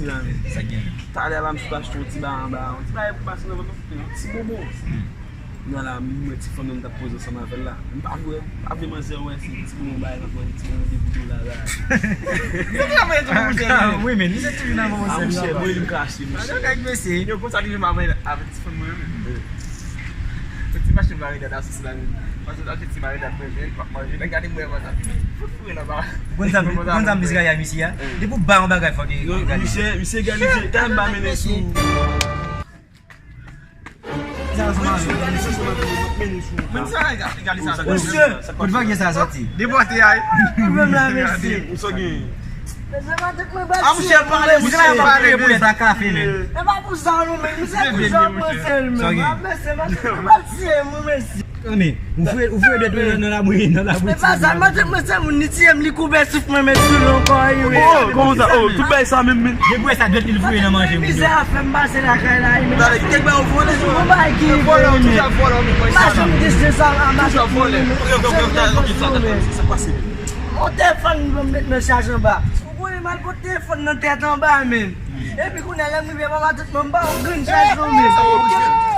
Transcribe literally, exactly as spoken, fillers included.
Sa gen. Talè la, m sot achte yon ti bagay anba, yon ti bagay pou pase nan vant mwen, yon ti bonbon. Nan la, m wè ti fanm nan m t ap koze ansanm avè l la. M pa vle, m pa vle manzè wè se ti bonbon bagay nan pran ti bonbon de dola la. Wi, men, misye toujou nan bonbon sèl la. Mwen, m ka achte, monchè. Yo, konsa li menm avè, avè ti fanm mwen menm. Ti machin marinad la, sosis la, menm. Paske achte ti marinad mwen, men, m ap manje. Lè gade mwen, mwen, fout foure nan ba. Konn sa m, konn sa m plis gaye a misye a? Depi w ba yon bagay, fòk e gaye. Misye, misye egalize. Tèlman m ba mennen sou. Sa, sa, sa. Mwen, sa, egalize sa. Misye, kote bagay sa soti? Depòte a. Mwen la, mesye. Sa gen. Mesye, pa tout mwen ba. A, monchè, pale, misye la pa pale pou lè sa kafe, men. E pa pou sa, non, men misye pou jan panse l, men. Mesye, pa tiye mwen, mesye. Tande, ou fre, ou fre dèt nan, nan labri, nan labri. Se pa sa, mwen te, mwen se moun li tiye m, li koupe souf mwen, men sou l ankò, wi. Oh, kòman sa? Oh, tout bagay sa menm, men. Depi wè sa dèt li, li foure nan manje moun yo. Mizè a fè m pase lakay la, wi, men. Tande, kèk bagay ou vòlè, non? Yon bagay ki vòlè, ou toujou ap vòlè, ou menm. Machann de se sa, machann de se sa. Ok, ok, ok, ok, ok, sa, sa, sa pase, men. Yon telefòn, mwen met nan chaj anba. Ou konnen m al pot telefòn nan tèt anba, men. Epi kounye a, lè m rive, papa, tout mwen, m ba yon grenn chaj, non, men.